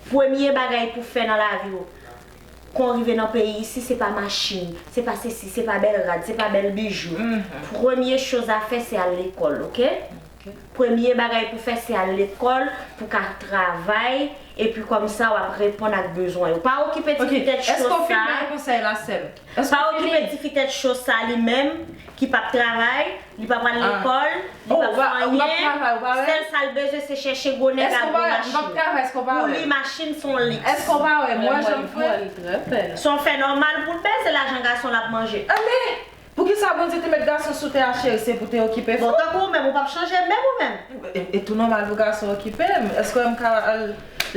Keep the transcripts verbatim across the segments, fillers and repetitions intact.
Premye bagay pou fè nan lavi w, kon rive nan peyi isi, se pa machin, se pa sesi, se pa bèl rad, se pa bèl bijou. Premye choz a fè, se al lekòl, oke? Premye bagay pou fè, se al lekòl, pou ka travay, epi kòmsa w ap reponn ak bezwen yo. Pa okipe ti fitèt cho sa. Èske w fin bay konsèy la, sè m? Pa okipe ti fitèt cho sa li menm, ki p ap travay, li pa pral lekòl, li p ap fè anyen. Sèl sa l bezwen se chèche gwo nèg ak gwo machin. Pou li, machin se yon liks. Èske w pa wè mwen jan m fè? Se yon fè nòmal pou l bèze lajan gason l ap manje. Poukisa Bondye te met gason sou tè a, cheri? Se pou te okipe fanm. Bon, tankou ou menm, ou p ap chanje menm ou menm. E, e tou nòmal pou gason okipe m. Èske m ka al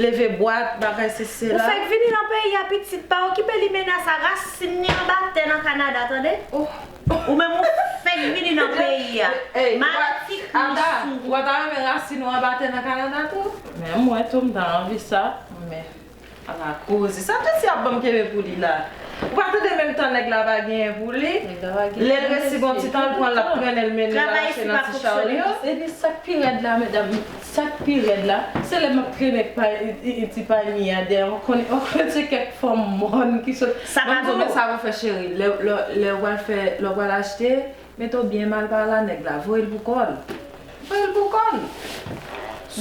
leve bwat, bagay se sela? Ou fèk vini nan peyi a, pitit, pa okipe limena sa, rasin li anba tè nan Kanada, tande? Ou menm ou fèk vini nan peyi a. Matik li sou ou. Ou pa ta renmen rasin ou anba tè nan Kanada tou? Men mwen tou, m ta anvi sa. Men Ala koze. Sa Jesi ap ban m kenbe pou li la? Ou pa tande menm tan nèg la pa genyen pou li? Lè l resi gon ti tan, l pran l ap trennen l mennen l al achte nan ti charyo. Epi sa k pi rèd la, medam, sa k pi rèd la, se lè m ap trennen pa, e, e, ti panye a dèyè, on konn, on konn se kèk fanm mòn ki sot. Sa pa bon. Ban m di w men sa pou fè, cheri. Lè, lè, lè w pral fè, lè w pral achte, mete w byen mal pa la nèg la, voye l pou kò l. Voye l pou kò l. Si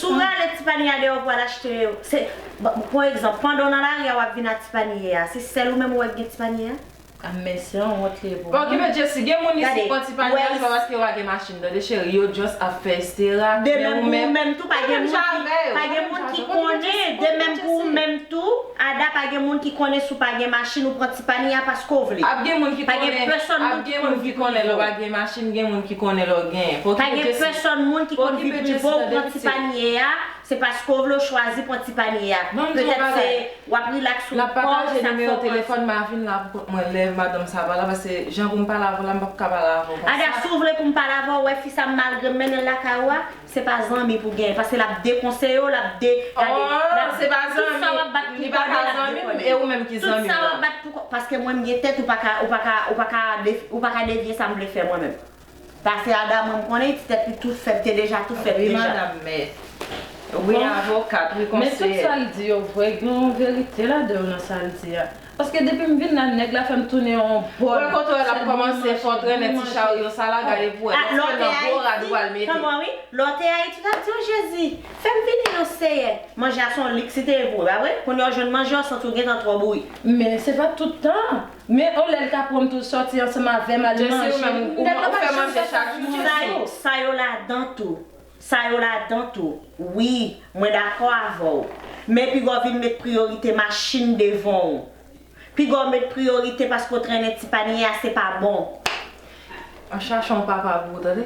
w rale ti panye a deyò pou al achte, se, bon, pou egzanp, pandan w nan lari a w ap vin ak ti panye a, se sèl ou menm ou wè k gen ti panye a? A, men se yon wont li ye pou mwen. Pa okipe Jesi, gen moun isi pran ti panye a, se pa paske yo pa gen machin, tande cheri, yo just ap fè estera. De menm pou ou menm tou, pa gen moun ki, pa gen moun ki konnen, de menm pou ou menm tou, Ada, pa gen moun ki konnen si w pa gen machin, ou pran ti panye a paske w vle. Ap gen moun ki konnen, ap gen moun ki konnen lè w pa gen machin, gen moun ki konnen lè w genyen. Pa gen pèsòn moun ki konn vi prive w pran ti panye a, se paske w vle w chwazi pran ti panye a. Petèt se w ap rilaks sou kò w, sa k fè w pran ti. N ap pataje nimewo telefòn Marvin la pou kont mwen lè madanm sa pa la, paske jan pou m pale avè w la, m p ap ka pale avè w konsa. Ada, si w vle pou m pale avè w, wè fi sa, malgre m mennen l lakay ou a, se pa zanmi pou genyen, paske l ap dekonseye w, l ap de, gade, l ap, tout sa w ap bat pou kò l, l ap dekòne. Tout sa w ap bat pou kò, paske mwen m gen tèt, ou pa ka, ou pa ka, ou pa ka de-, ou pa ka devye sa m vle fè mwen menm. Pase Ada, mwen m konnen ti tèt li tout fèb, te deja tout fèb deja. Wi, madanm, men, wi, avokat, wi, konseyè. Men tout sa l di yo vre, gen yon verite ladan yo nan sa l di a. Paske depi m vin la, nèg la fè m tounen yon bòl. Wè kote w wè l ap kòmanse fè w trennen ti charyo sa la, gade pou wè. Èske nan gwo rad ou pral mete? Lè w te Ayiti, w t ap di, o Jezi, fè m vini non Seyè. Manje a se yon liks li te ye pou ou, pa vre? Kounye a w jwenn manje, w santi w gentan twò bouri. Men se pa tout tan. Men yon lè l ka pran m tou sòti ansanm avè m al manje. Nèg la pa janm fè sa pou mwen. Sa yo, sa yo ladan tou. Sa yo ladan tou. Wi, mwen dakò avè w. Men piga w vin met priyorite machin devan w. Piga w met priyorite paske w trennen ti panye a, se pa bon. An chache yon papa pou ou, tande?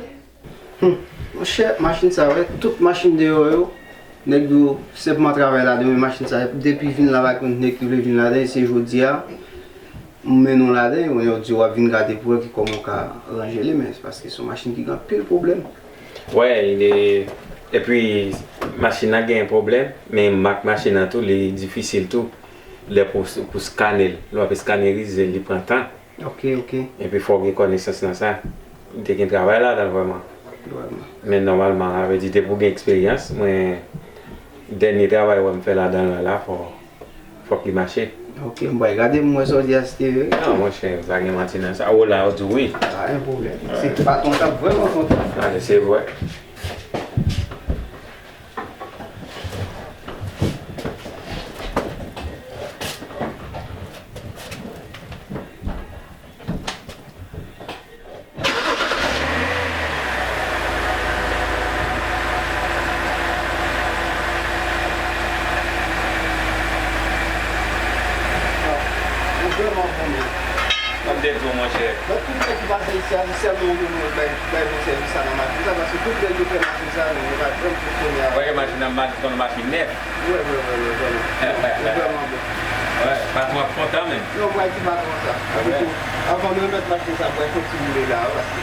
Hum, monchè, machin sa, wè, tout machin deyò yo, nèg yo senpman travay ladan, men machin sa, depi vin la, pa konn nèg ki vle vin ladan, e se jodi a, m mennen w ladan, yo, yo di w ap vin gade pou wè ki kòman w ka ranje li, men se paske se yon machin ki gen anpil pwoblèm. Wè, e, epi machin nan gen pwoblèm, men mak machin nan tou, li difisil tou. Lè pou, pou skane l, lè w ap skanerize l, li pran tan. Ok, ok. Epi fò w gen konesans nan sa. Li te gen travay ladan l vrèman. Vrèman. Men nòmalman, sa vle di depi w gen eksperyans, mwen, dènye travay w wè m fè ladan l la, fò, fòk li mache. Ok, m bay gade m wè sa w di a si te vre. Non, monchè, pa gen manti nan sa. O la, w di wi. Pa gen pwoblèm. Se patwon k ap vrèman kontan. Ale, se vre. Ou vrèman bon menm. Kòm te di w, monchè. Nan tout nèg ki pase isi a, se sèlman ou menm ou bay, bay bon sèvis sa nan machin sa, paske tout nèg yo fè machin sa, men yo pa janm fonksyone avèk. Wè, machin nan, machin, se yon machin nèf. Wè, wè, wè, wè, vrèman. Li vrèman bon. Wè, patwon ap kontan menm. Non, mwen di patwon sa. Avèk ou, anvan m remèt machin sa, mwen fè ti woule la, paske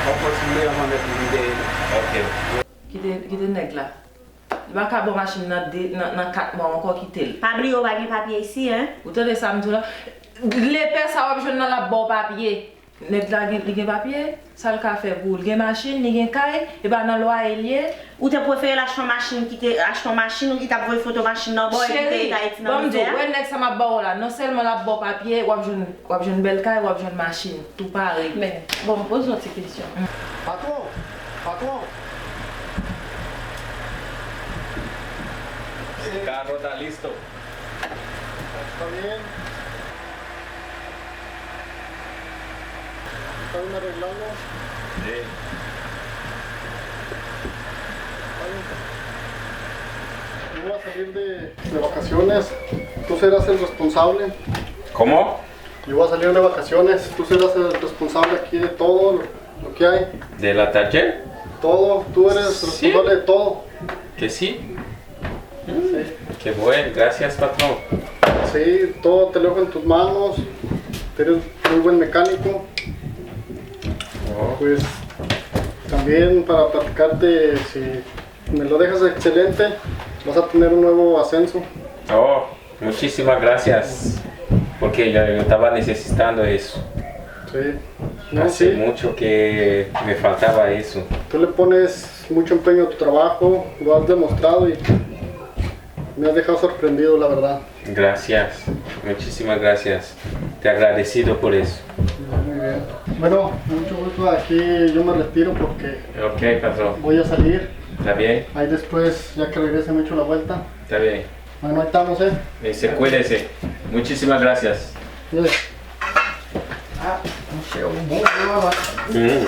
fò m fè ti woule anvan nèg li vin dèyè nou. Ok. Kite, kite nèg la. Li pa ka ban machin nan de, nan, nan kat mwa ankò, kite l. Pa bliye w pa gen papye isi, en. Ou tande sa m di w la? Lepè sa w ap jwenn nan l ap ba w papye. Nèg la gen, li gen papye, sa l ka fè pou ou? Li gen machin, li gen kay, e pa nan lwaye l ye. Ou te prefere l achte yon machin ki te, achte yon machin ou ki t ap voye foto machin nan ba w epi te ret Ayiti nan mizè a? Cheri, ban m di w, wè nèg sa m ap ba w la, non sèlman l ap ba w papye, w ap jwenn, w ap jwenn bèl kay, w ap jwenn machin, tou parèy. Men, bon, m poze w yon ti kesyon. Patwon! Patwon! El carro está listo. Está bien. Está bien arreglado. Sí. Está bien. Yo voy a salir de, de vacaciones. Tú serás el responsable. ¿Cómo? Yo voy a salir de vacaciones. Tú serás el responsable aquí de todo lo que hay. ¿De la taller? Todo. Tú eres responsable de todo. ¿Que sí? Mm, qué bueno, gracias, patrón. Sí, todo te lo dejo en tus manos. Eres muy buen mecánico. Oh. Pues también para platicarte, si me lo dejas excelente, vas a tener un nuevo ascenso. Oh, muchísimas gracias, porque yo, yo estaba necesitando eso. Sí. No, sí. Hace mucho que me faltaba eso. Tú le pones mucho empeño a tu trabajo, lo has demostrado y me has dejado sorprendido, la verdad. Gracias, muchísimas gracias. Te agradecido por eso. Muy bien. Bueno, mucho gusto. Aquí yo me retiro porque Ok, patrón. Voy a salir. Está bien. Ahí después, ya que regrese, me echo la vuelta. Está bien. Bueno, ahí estamos, ¿eh? Eh, se cuídese. Muchísimas gracias. Yes. Ah, monchè, ou bon vre, papa. Mm.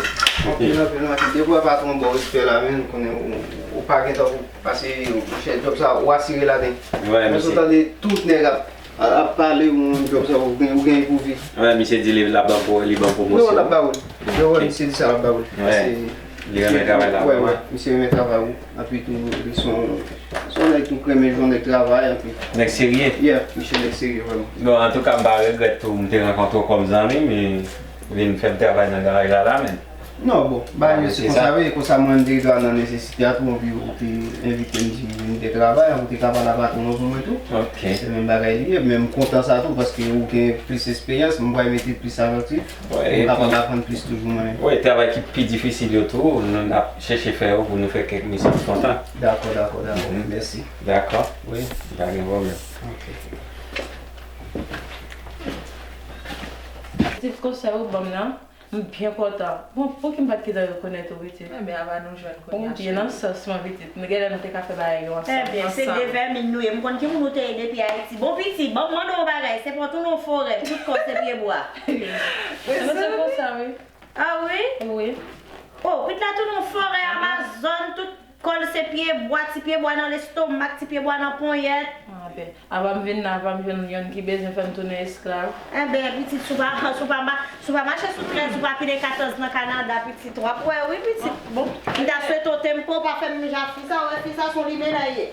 Anpil, anpil, anpil. Depi w wè patwon ba w respè la, men, ou konnen ou, ou pa gentan pou pase, monchè, djòb sa, ou asire ladan. Wè, men si w tande tout nèg ap, ap pale, ou, djòb sa, ou gen, ou gen pou viv. Wè, misye di li, l ap ban pou, li ban pwomosyon. Non, l ap ba w l. Yo, wè, misye di sa, l ap ba w l. Wè. Li renmen travay la, wè, wè. Misye renmen travay, wi. Anpi tou, li se yon, se yon nèg tou k renmen jwenn nèg travay, anpi. Nèg serye? Yeah, misye nèg serye, vrèman. Bon, antouka, m pa regrèt tou, m te rankontre w kòm zanmi, men vin fè m travay nan garaj la, la, men. Non, bon, bagay yo se konsa, wi, konsa mwen m te dwe nan nesesite a tou, anpi ou te envite m di m vin de travay, ou te ka pale a patwon an pou mwen tou. Ok. Se menm bagay li ye, men m kontan sa tou, paske ou gen plis esperyans, m pral mete plis atantif. Wi, m kapab aprann plis toujou mwen menm. Wi, travay ki pi difisil yo tou, nou ap chèche fè yo pou nou fè kèk mesye ki kontan. Dakò, dakò, dakò. Mhm. Mèsi. Dakò. Wi. Pa gen pwoblèm. Ok. Ti konsèy ou ban m nan, m byen kontan. Bon, pouki m pa t gentan rekonèt ou, pitit? Enben, apa nou jwenn kounye a, cheri. Ou byen nan sans mwen, pitit. Nou genlè nou te ka fè bagay yo ansanm. Enben, se de vèmin nou ye. M konn ki moun ou te ye depi Ayiti. Bon, pitit, ban m mande w yon bagay. Se pòt ou non forè? Tout kò se pye bwa. Enben, se konsa, wi. Ah wi? Wi. Oh, pitit la tou non forè Amazòn, tout kò l se pye bwa, ti pye bwa nan lestomak, ti pye bwa nan ponyèt. Ah, ben. Avan m vin la, avan m jwenn youn ki bezwen fè m tounen esklav. Enben, pitit, si w pa, si w pa ma-, si w pa mache sou trèz, si w pa pile katòz nan Kanada, pitit, w ap wè, wi, pitit. Bon. M ta swete w tempo, pa fè m menm jan ak fi sa, w wè fi sa, se yon limenè l ye.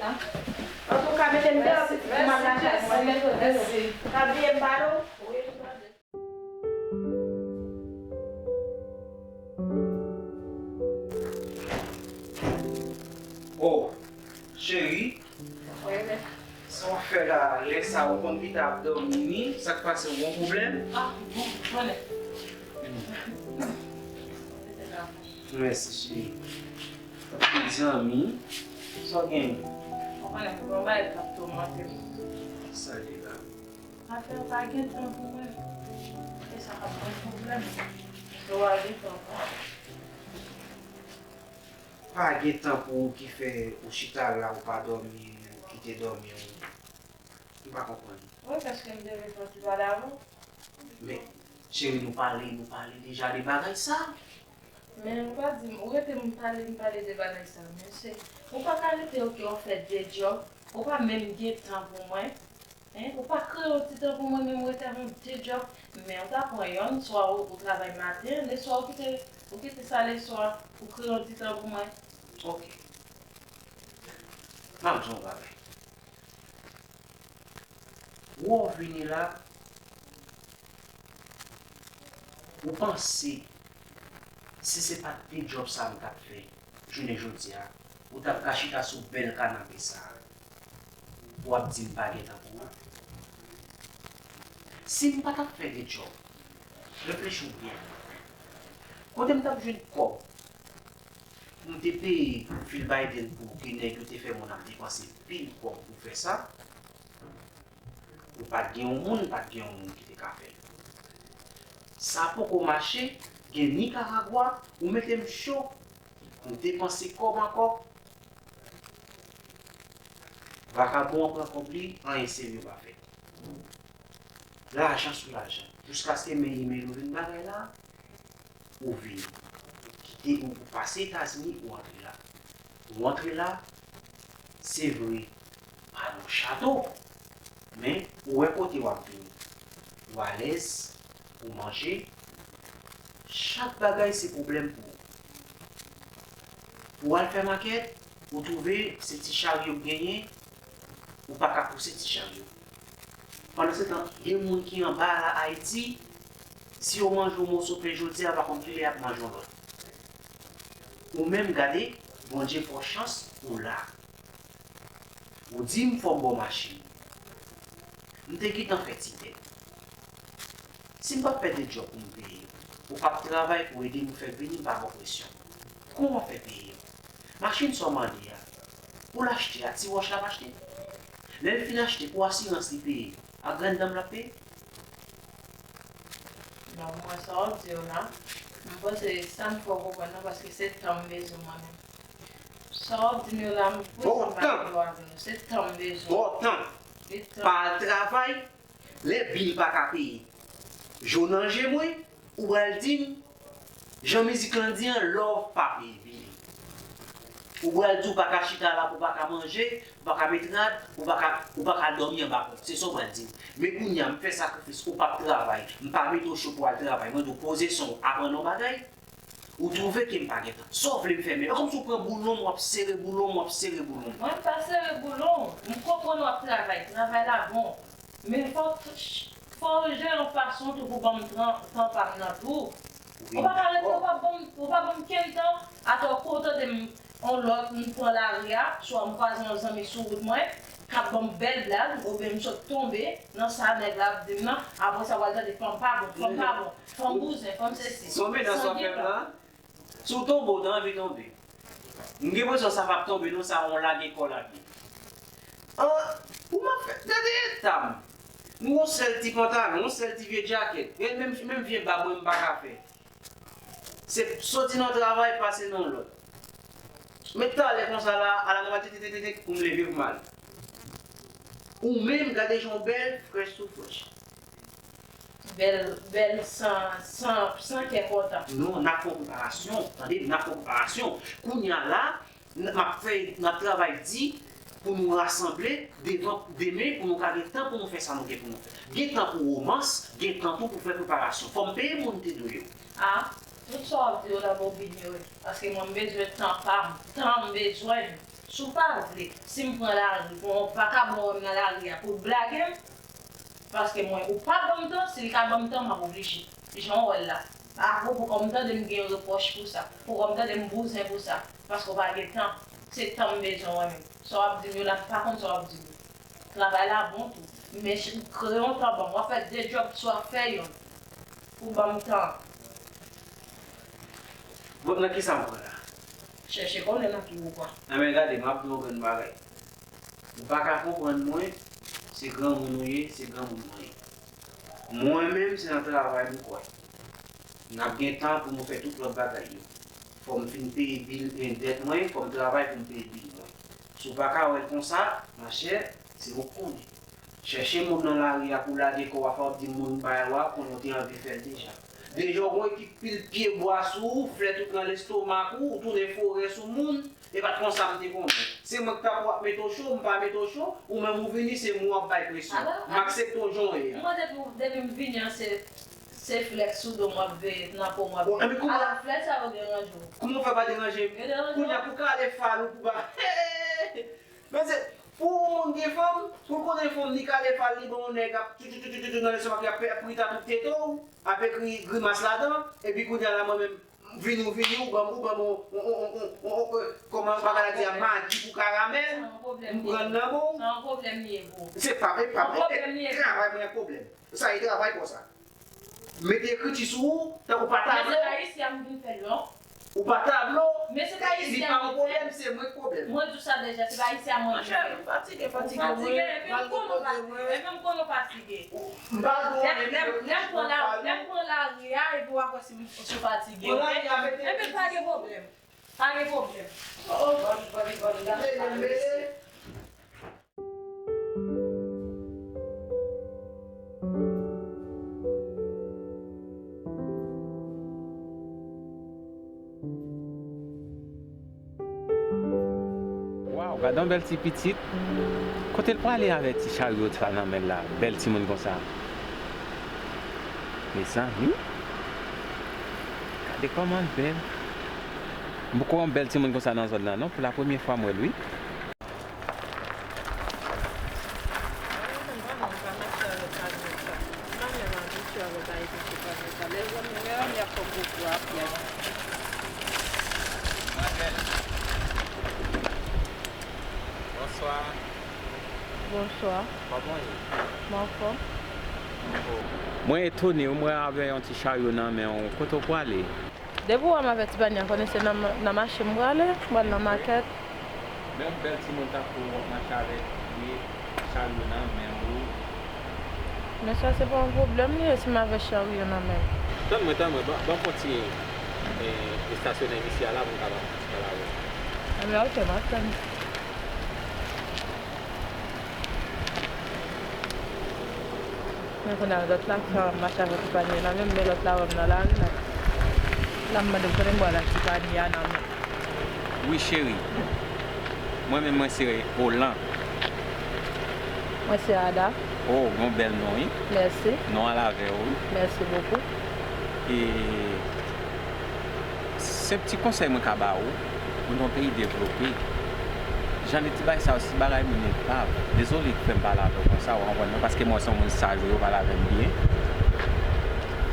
Antouka, mete m deyò, pitit, pou m al lakay mwen. Mèsi, mèsi. Pa bliye m pale w. Oh, cheri. Wi, men. Sa w ap fè la, lè sa ou konn pita ap dòmi, wi. Sa k pase, ou gen pwoblèm? Ah, bon, konnen. Mèsi, cheri. Zanmi, sa w gen? Ou konnen, m gen yon bagay k ap toumante m. Sa l ye la? Afè pa gen tan pou mwen. E sa ap ban m pwoblèm. Lè w a gen tan pou mwen. Pa gen tan pou ou ki fè ou chita la, ou pa dòmi, ou kite dòmi w. M pa konprann. Wi, paske m te vle fè yon ti pale avè w. Men, cheri, nou pale, nou pale deja de bagay sa. Men ou pa di m, ou rete m pale, m pale de bagay sa. Men se, ou pa ka rete, oke, w ap fè de djòb, ou pa menm gen tan pou mwen. Hein, ou pa kreye yon ti tan pou mwen menm rete avè yon de djòb, men ou ta pran yonn, swa ou, ou travay maten, leswa ou kite, ou kite sa leswa, ou kreye yon ti tan pou mwen. Ok. M ap di w yon bagay. Wè w vini la, ou panse si se pa t de djòb sa m t ap fè jounen jodi a, ou t ap ka chita sou bèl kanape sa a, w ap di m pa gen tan pou mwen? Si m pa t ap fè de djòb, reflechi w byen. Kote m t ap jwenn kòb pou m te peye Phil Biden pou ke nèg yo te fè moun ap depanse pil kòb pou fè sa? Ou pa t gen yon moun, pa t gen yon moun ki te ka fè l. Sa poko mache, gen Nikaragwa, ou mete m cho, m depanse kòb ankò. Vakabon an pran kòb li, anyen serye pa fèt. Lajan sou lajan. Jiskaske men imèl ou vin bagay la, ou vini. Ou kite, ou, ou pase Etazini, ou antre la. Ou antre la, se vre, pa nan yon chato, men ou wè kote w ap vini. Ou alèz, ou manje, chak bagay se pwoblèm pou ou. Ou al fè makèt, ou twouve se ti charyo k genyen, ou pa ka pouse ti charyo. Pandansetan, gen moun ki anba la Ayiti, si yo manje yon moso pen jodi a, pa konn kilè y ap manje yon lòt. Ou menm gade, Bondye fè w chans, ou la. Ou di m fò m ba w machin. M te gentan fè ti dèt. Si m p ap pèdi djòb pou m peye, ou p ap travay pou ede m fè vini, m pa ba w presyon. Kòman w ap fè peye? Machin sa w mande a, pou l achte a, ti wòch l ap achte. Lè l fin achte, pou asirans li peye, a granndanm l ap peye. Non, mwen, sa w ap di yo la, m panse sa m fè w konprann nan, paske se tan m bezwen mwen menm. Sa w ap di m yo la, m prese m pa gen dwa avè nou. Se tan m bezwen. Ba w tan. Se tan. Pa al travay, lè bil pa ka peye. Je w nan je mwen, ou pral di m, jan mizik lan di an, love pa peye bil. Ou pral di w pa ka chita la pou w pa ka manje, ou pa ka met rad, ou pa ka, ou pa ka dòmi anba pon. Se sa w pral di m. Men kounye a, m fè sakrifis, ou p ap travay. M pa mete w cho pou w al travay. Mwen di w poze son w, aprann yon bagay. Ou twouve ke m pa gen tan. Sa w vle m fè menm? E kòmsi w pran boulon m, w ap sere boulon m, w ap sere boulon m. Mwen pa sere boulon w. M konprann w ap travay. Travay la bon. Men fò, fò w jere yon fason tou pou ban m tan, tan pa m nan tou. Ou pa ka rete, ou pa ban m, ou pa ban m kenn tan. Atò, kou w tande m yon lòt, m pran lari a, swa m kwaze yon zanmi sou wout mwen, k ap ban m bèl blag, oubyen m sot tonbe nan sa nèg la ap di m nan, apre sa w al tande fanm pa bon, fanm pa bon, fanm bouzen, fanm sesi. Se yon menas w ap fè m la? Si w tonbe, w te anvi tonbe. M gen enpresyon sa p ap tonbe non, sa yon lage kò lage. An, pou m ap fè, gade eta m. M gon sèl ti pantalon, yon sèl ti vye djakèt. Gen menm, menm vye bab mwen m pa ka fè. Se soti nan travay, pase nan lòt. Men talè konsa la, ala nan maten, tete, tete, pou m leve pou m ale. Ou menm, gade jan w bèl, frèch sou frèch. Bèl, bèl san, san, san kè kontan. Non, n ap fè yon preparasyon, tande, n ap fè yon preparasyon. Kounye a la, n, m ap fè, n ap travay di pou nou rasanble devan demen, pou nou ka gen tan pou nou fè sa nou gen pou nou fè. Gen tan pou womans, gen tan tou pou fè preparasyon. Fò m peye moun m te dwe yo. A, tout sa w ap di yo la, m obliye wi. Paske mwen, m bezwen tan pa m, tan m bezwen. Si w pa vle, si m pran lari, bon, ou pa ka bon wè m nan lari a pou w blage m. Paske mwen, ou pa ban m tan, si l ka ban m tan, m ap oblije. Jan w wè l la. Apre, pou kòm tande m gen repwòch pou sa. Pou kòm tande m bouzen pou sa. Paske w pa gen tan. Se tan m bezwen wè menm. Sa w ap di m yo la, m pa konn sa w ap di m yo. Travay la bon tou. Men ch-, kreye yon tan ban m. W ap fè de djòb, swa fè youn. Pou ban m tan. Bon, nan kisa m pran la? Chèche konnen nan ki ou pran. Anben, gade, m ap di w yon grenn bagay. Ou pa ka konprann mwen, se granmoun ou ye, se granmoun mwen ye. Mwen menm, se nan travay m kwè. N ap gen tan pou nou fè tout lòt bagay yo. Fò m fin peye bil, eh, dèt mwen, fò m travay pou m peye bil mwen. Si w pa ka wè l konsa, machè, se ou k konnen. Chèche moun nan lari a pou lage kò w a, fò w ap di moun bay ou a, konnen w te anvi fè l deja. Deja w gon ekip pil pye bwa sou ou, flè tout nan lestomak ou, ou tounen forè sou moun, e pa t konsa m te konnen. Se mwen k ta pou ap mete w cho, m pa mete w cho, ou menm ou vini, se mwen w ap bay presyon. M aksepte w jan w ye a. Mwen depi, depi m vini an, se, se flè k sou do m w ap veye, nan po m w ap veye. Bon, enben kounya, ala flè sa yo deranje w. Kouman w fè pa deranje m? Yo deranje w. Kounya pou kale fal ou pou ba. Men se, pou yon moun gen fanm, pou l konnen fanm li kale fal li ban yon nèg ap tchou tchou tchou tchou tchou nan lestomak li ap, ap rita tout tete w, ap ekri grimas ladan, epi kounye a la mwen menm, vini w vini, ou ban m, ou ban m yon, yon, yon, yon, yon, yon, kòman bagay la di a, magi pou karamèl, m pran l nan men w. Se yon pwoblèm li ye, bro. Se pa, e pa, e, e travay mwen ak pwoblèm. Sa e travay konsa. Mete ekriti sou ou, tankou pa tablo. Men se pa isi a m vin fè l, non. Ou pa tablo, li pa yon pwoblèm, se mwen k pwoblèm. Mwen di w sa deja, se pa isi a mwen vin fè l. Monchè, m fatige, fatige mwen, m al repoze mwen. Epi m konnen w fatige. Lè m pran lari a, epi w ap wè si m fatige, oke? Epi pa gen pwoblèm. Pa gen pwoblèm. Oh, oh, vòlè, vòlè, vòlè, gade sa mesye. Waw, gade yon bèl ti pitit. Kote l prale avèk ti charyo sa nan men l la? Bèl timoun konsa. Mezanmi. Gade kòman l bèl. M poko wè yon bèl timoun konsa nan zòn nan non, pou la premye fwa m wè l wi. Bonswa. Bonswa. Kòman w ye? Mwen anfòm. Mwen etone, mwen wè w avè yon ti charyo nan men w. Kote w prale? Depi w wè m avè ti panye a, konnen se nan, nan mache m prale, m pral nan makèt. Men yon bèl timoun tankou w ap mache avèk pye, charyo nan men w. Men sa se pa yon pwoblèm li ye si m avè charyo nan men m. Tann mwen, tann mwen, ban, ban m fon ti, eh, estasyone isi a la pou m ka ba w ti pale avè w. Anben, oke, m ap tann. Men kounye a, lòt la, sa mache avèk ti panye nan men m, men lòt la wè m nan lari la. La m mande m konnen m wè la ti panye a nan men. Wi, cheri. Mwen menm, mwen se Olan. Mwen se Ada. Oh, yon bèl non, wi. Mèsi. Non al avè w, wi. Mèsi bokou. E Se yon ti konsèy mwen ka ba ou, nou nan yon peyi devlope. Jan de ti bagay sa yo, se bagay moun epav. Dezole fè m pale avè w konsa, ou konprann mwen, paske mwen se yon moun saj ou ye, ou pale avè m byen.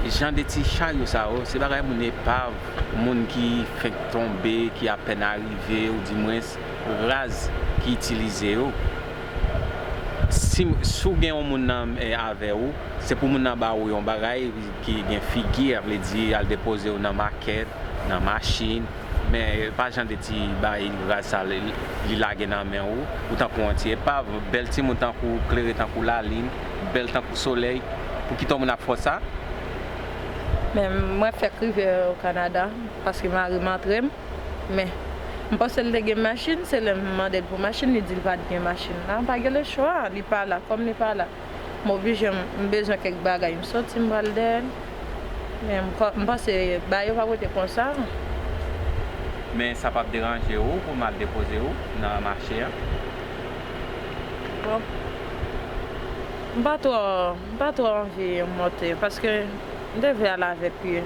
Jan de ti charyo sa yo, se bagay moun epav, moun ki fenk tonbe, ki apèn arive, ou di mwens, raz, ki itilize yo. Si, si w gen yon moun nan, eh, avè ou, se pou moun nan ba ou yon bagay ki gen figi, sa vle di al depoze w nan makèt, nan machin, men pa jan de ti bagay raz sa li, li lage nan men ou, ou tankou yon ti epav, bèl timoun tankou w, klere tankou lalin, bèl tankou solèy, pou kite yon moun ap fè w sa? Men mwen fèk rive o Kanada, paske mari m antre m. Men, m panse l te gen machin, se lè m mande l pou machin, li di l pa t gen machin la. M pa gen lechwa, li pa la. Kòm li pa la, m oblije, m, m bezwen kèk bagay, m soti, m pral dèyè l. Men, m, m panse bagay yo p ap rete konsa. Men sa p ap deranje ou pou m al depoze w nan mache a? Bon. M pa twò, m pa twò anvi monte, paske m te vle al avè pye.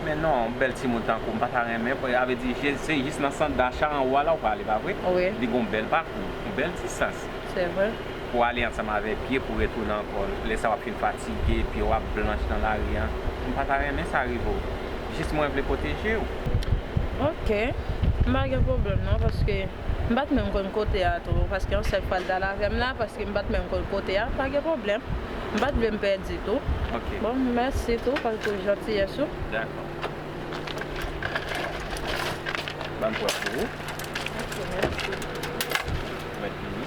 Men non, yon bèl timoun tankou w, m pa ta renmen, sa vle di, je, se jis nan sant dacha anwo a la w prale, pa vre? Wi. Li gen yon bèl pakou, yon bèl distans. Se vre. Pou ale ansanm avè pye, pou retounen ankò. Lè sa w ap fin fatige, pye w ap blanch nan lari a. M pa ta renmen sa rive w. Jis mwen vle pwoteje w. Oke. M pa gen pwoblèm non, paske m pa t menm konn kote a tou, paske yon sèl fwa l t al avè m la, paske m pa t menm konn kote a, pa gen pwoblèm. M pa t vle m pèdi tou. Ok. Bon, mèsi tou, paske pou jantiyès ou. Dakò. Ban m pran pou ou. Ok, mèsi. Mèt vini.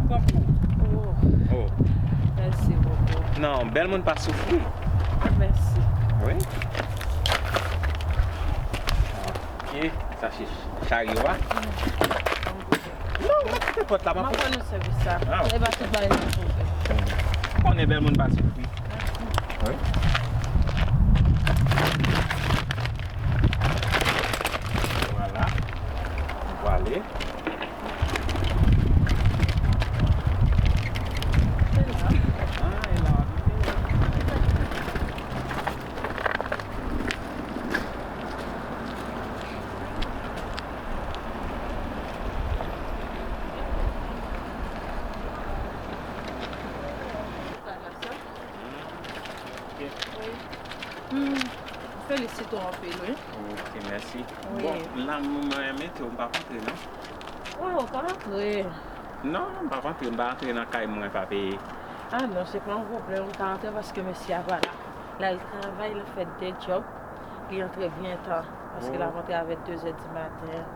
pran pou ou. Oh, mèsi bokou. Non, bèl moun pa soufri. Mèsi. Wi. Ok, sa se charyo a. Non, mwen kite pòt la, m ap pran nou sèvis sa. E pa tout bagay nou pwouve. Konnen bèl moun pa soufri. Wi. Vwala. Vwale. Wi. Hmm, felisite w anpil, wi. Ok, mèsi. Wi. Bon, la, mwen, mwen mete w, m p ap antre, non? Wi, ou ka antre. Non, m p ap antre, m pa antre nan kay mwen pa peye. Ah non, se pa yon pwoblèm, ou ka antre paske mesye a pa la. L al travay, l ap fè de djòb, li antre byen ta, paske l ap antre avè de zè di maten.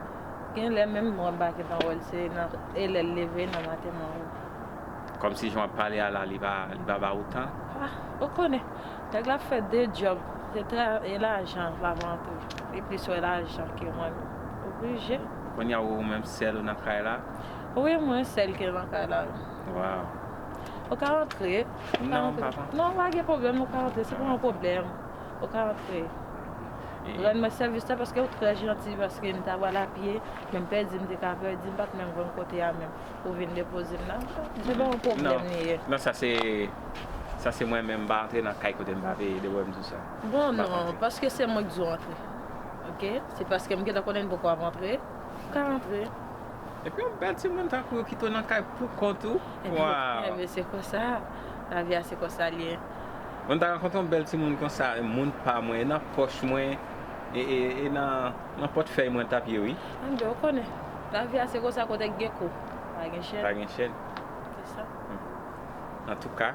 Gen lè menm mwen m pa gentan wè l, se nan, e lè l leve nan maten mwen wè l. Kòmsi jan w ap pale a la, li pa, li pa ba ou tan? Ah, ou konnen. Nèg la ap fè de djòb. Se tra-, e lajan l ap antre. Li plis wè lajan ke mwen menm. Oblije. Kounye a ou menm sèl ou nan kay la? Wi, mwen sèl ke nan kay la, wi. Waw. Ou ka antre. Non, m pa antre. Non, pa gen pwoblèm, ou ka antre. Se pa yon pwoblèm. Ou ka antre. Rann mwen sèvis la paske ou trè janti, paske m ta pral apye, men m pèdi, m te ka pèdi, m pa t menm konn kote a menm. Ou vin depoze m la. Se pa yon pwoblèm li ye. Non, sa se, sa se mwen menm, m pa antre nan kay kote m pa peye, depi w wè m di w sa. Bon, non, paske se mwen k di w antre. Ok? Se paske m gentan konnen l poko ap antre. Ou ka antre. Epi yon bèl timoun tankou w kite w nan kay pou kont ou. Waw! Ebyen, se konsa. Lavi a se konsa l ye. Mwen ta rankontre yon bèl timoun konsa, moun pa mwen, e nan pòch mwen, e, e, e nan, nan pòtfèy mwen t ap ye, wi. Anben, ou konnen, lavi a se konsa, kote k gen kou, pa gen chèn. Pa gen chèn. Se sa. Hmm. Antouka,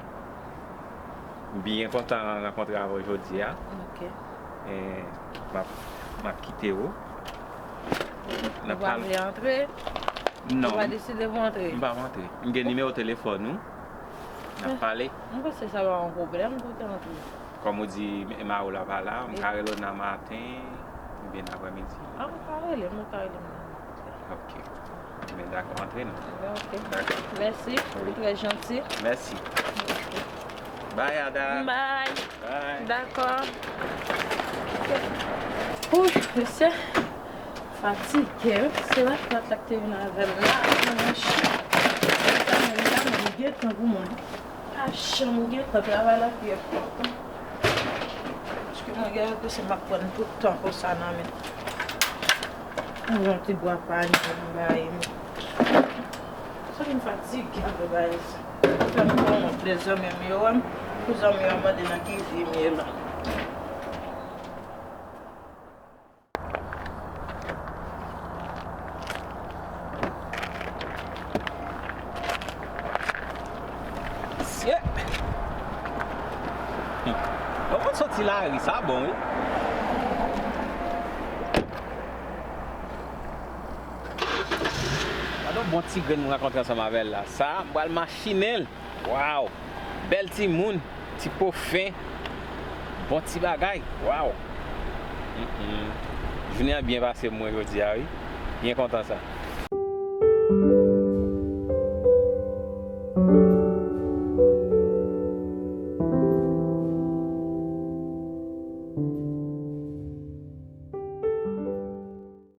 m byen kontan rankontre avè w jodi a. Ok. E, m ap, m ap kite w. Ou pa vle antre? Non. Ou pa deside pou antre? M pa antre. M gen nimewo telefòn ou. N ap pale. M panse sa pa yon pwoblèm pou w te antre. Kòm ou di, e mari w la pa la, m ka rele w nan maten, oubyen nan aprèmidi. Ah, ou ka rele m, ou ka rele m nan maten. Ok. Men dakò, antre non. Ebyen, ok. Dakò. Mèsi, ou trè janti. Mèsi. Ok. Bye, Ada. Bye. Bye. Dakò. Ouh, mesye. Fatige, wi. Se la plat la ki te vin avè m la. Mwen chak. Sa menm, sa menm, gen tan pou mwen. Pa janm gen tan, travay la pi enpòtan. Paske mwen gen enpresyon m ap pran tout tan konsa nan men. Mwen yon ti bwa panye, m bay. Sa vin fatige avè bagay sa. Fè m pran wont lè zanmi m yo wè m. Pou zanmi yo ap mande nan ki vi m ye la. Sye! Yon moun soti lari, sa bon, wi. Gade yon bon ti grenn m rankontre ansanm avè l la. Sa, m pral machinen l. Waw! Bèl timoun, ti po fen, bon ti bagay. Waw! Mm, mm. Jounen an byen pase pou mwen jodi a, wi. Byen kontan sa.